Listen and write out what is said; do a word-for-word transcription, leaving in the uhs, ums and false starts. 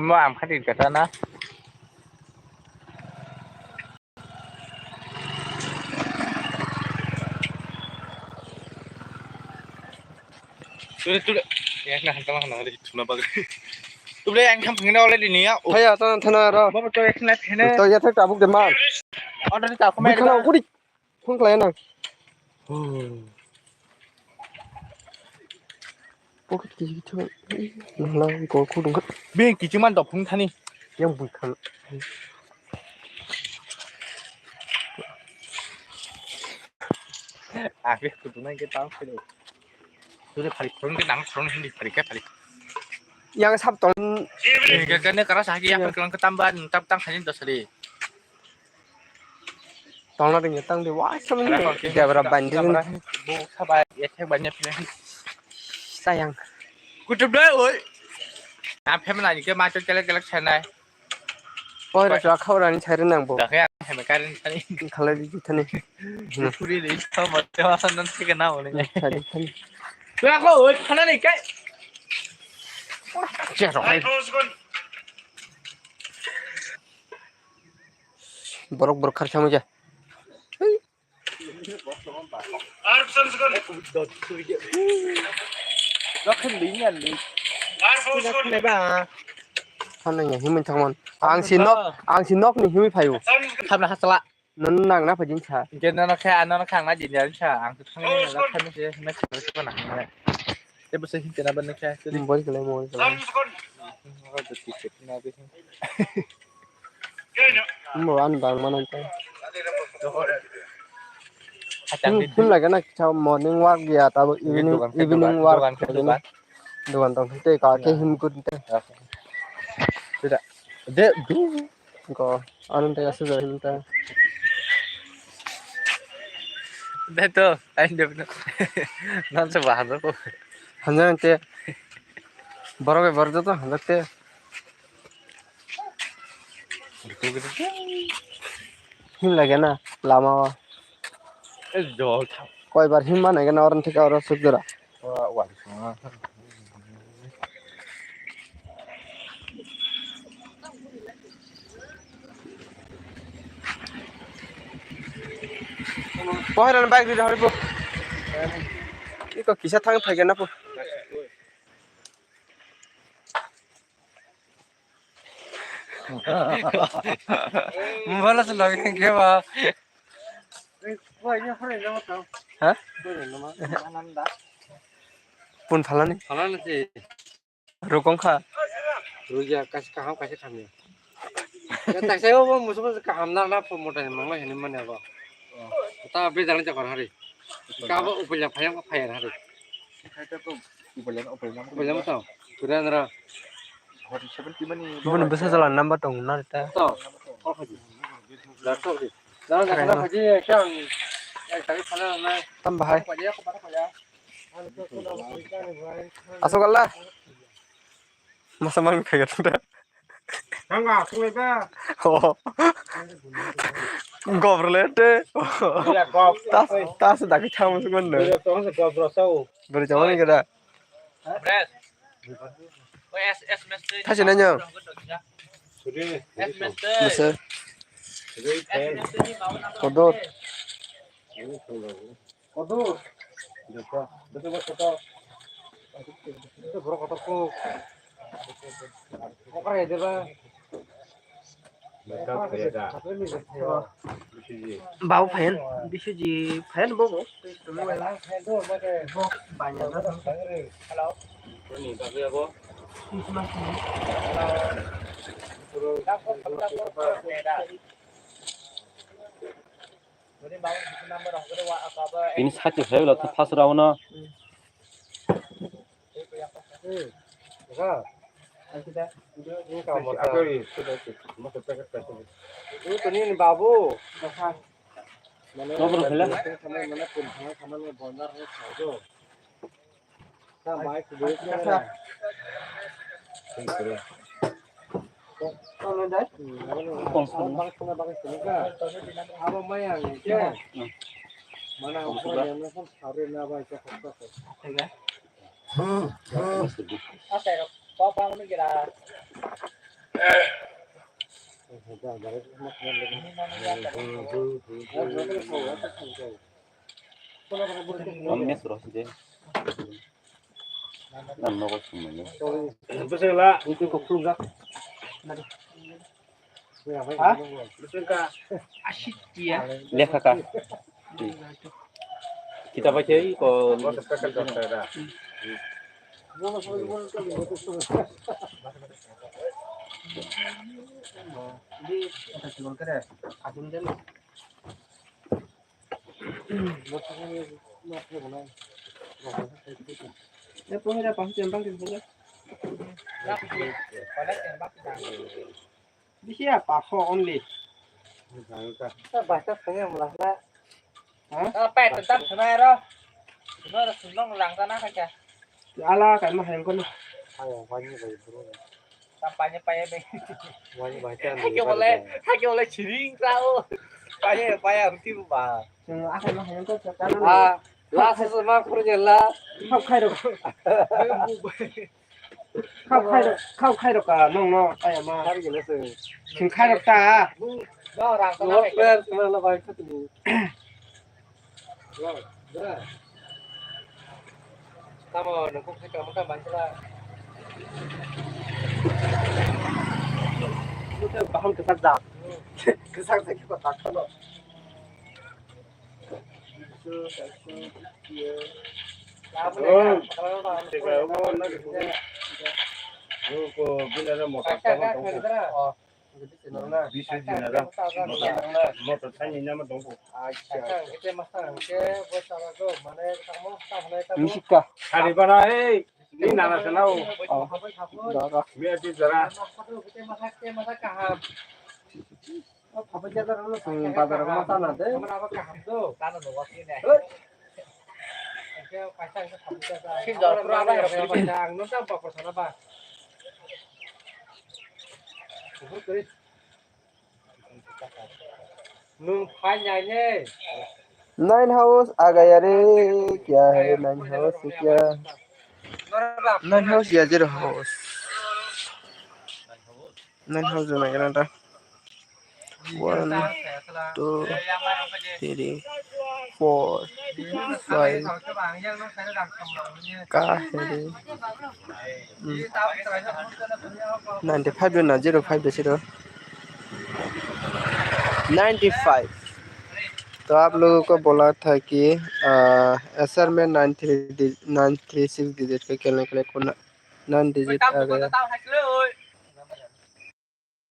Mo am khati kata na. Tule, tule. Ya, na, hantama, hantama, di, tuna bagai. Tule, yang kam pengen oleh di ni ya. Oh. Haya, tan, tan, ro. Bapak tu yang kena kena. To ya tak tabuk de man. Ada di tak. Bui kena aku di. Phone khlai nang. Pocket kisi kisi nang la ko ko dong. Bini kisi man dok phung thani. Yang bui khan. Aku kutu nang ke tau ke. Tule phari phone ke nang phone hindi phari ke phari. Yang sab tong. Ke ke ne kara sahagi ya phari kelang ke tambah tam tang khani dosari. Tongna ringya tang de wa samani. Debra bandi. Bu saba ya thek banya pina. Sayang. Kutup dai oi. A phem na ni ke ma chok kelek kelek sanai. Oi ra chwa khau rani chai nang bo. Da khe a phem karin thani. Khalai di thani. Puri de to mo te wa san nan thik na oi. Thani thani. Chwa ko oi khana ni kai. Che ro hai. Borok borok khar samui ja. Hano ya himui thangman. Ang si nok, ang si nok ni himui phayu. Khamna hasla. Nang nang na phajin sa. Ke nang khe ano khang na jin jan sa. Ang thang ni na khamna se na khamna se na. Te bwsai himte na ban khe. Mobile khlai, mobile khlai. Mobile an bang mano ta. Him, him lage na kisa morning walk ya ta evening, evening walk. Dogan tong te ka ke him kun te. De. Ko, anong tega sugar hinta. Dai to, ai de no. Non se bahar ko. Hanjang te. Borok bai borok joto hanjak te. Him lage na lama o. E jol tha. Koi bar him mane gana oran thika oro suk jora. Pohai rani bike rida haribo. Iko kisa thang phai gana po. Mobile se login ke ba. Ha? Pun phalani? Phalani se. Rukong kha. Rukya kaisa kaham kaisa khamya. Ya, tak saya bo musuh musuh kaham na na pun mota ni mangla hini mane ba. Ta be jalan cakar hari. Ka ba upilya phayang ka phayar hari. Upilya, upilya. Upilya mata. Kurang ra. Forty seven timani. Bun bisa jalan number tong na ta. To. Call khaji. Dar to. Dar to khaji kang. Ya, tadi sana na. Tam bahai. Asok Allah. Masa mang kaya tunda. Tanga, sungai ba. Oh. Gobro lete. Ya, gob. Tas, tas daki chamu sungon na. Ya, tong se gobro sau. Beri chamu ni kada. Bres. Oi, S, S, mesti. Thachi na nyang. Sudah. S, mesti. Mesti. Sudah, S, mesti ni mau nak. Kodot. Ini kalau. Kotor. Betul, betul, betul. Itu borok kotor kok. Kokar ya, deba. Betul, beda. Bau phayan, bisuji phayan bobo. Hello. Ini tapi apa? Ini sati saya ulah pas rawno. Ini babu. Mana? Mana pun sama mana pun sama mana bondar. Ang mes rw side. Ang nogo sumani. Bwswk la. Itu kok phunukjak. Ha? Bwswk ka. Lekha ka. Kita baca iko. Bwswk ka ka da. Eh, pon ya, pon ya, pon ya. Bisi ya, paso only. Bahasa saya malah na. Hah? Pet tetap sebenarnya. Sebenarnya seneng langkah nak aja. Ala kan mah yang kono. Ayo, banyak bayi bro. Tampaknya payah deh. Banyak baca. Hake boleh, hake boleh jiring tau. Payah, payah mesti ba. Yang akan mah yang kono sekarang. Ah, lah sesemak kerja lah. Kau khairok. Kau khairok, kau khairok ka nong no ayama. Kari gele se. Sing khairok ta. Lo per mana bai khatni. Tamo nokok se kamu ta bansela. Mudah paham kesak dah. Kesak sakit kok tak kalau. Motor tani nama dongko. Misika. Sari bana, hey, ni nana sana o. Dara. Biya di jara. Hmm, bazar ko masa na de. Nwng phai nai ne. Nine house a gaya re, kya hai nine house se kya? Nine house ya zero house. Nine house na gana ta. One, two, three, four, five. Ka hai re. Hmm. Ninety five na zero five de siro. Ninety five. तो आप लोगों को बोला था कि, आ, एसआर में nine three डि-, nine three six digit का खेलने के लिए कौन नाइन डिजिट आ गया।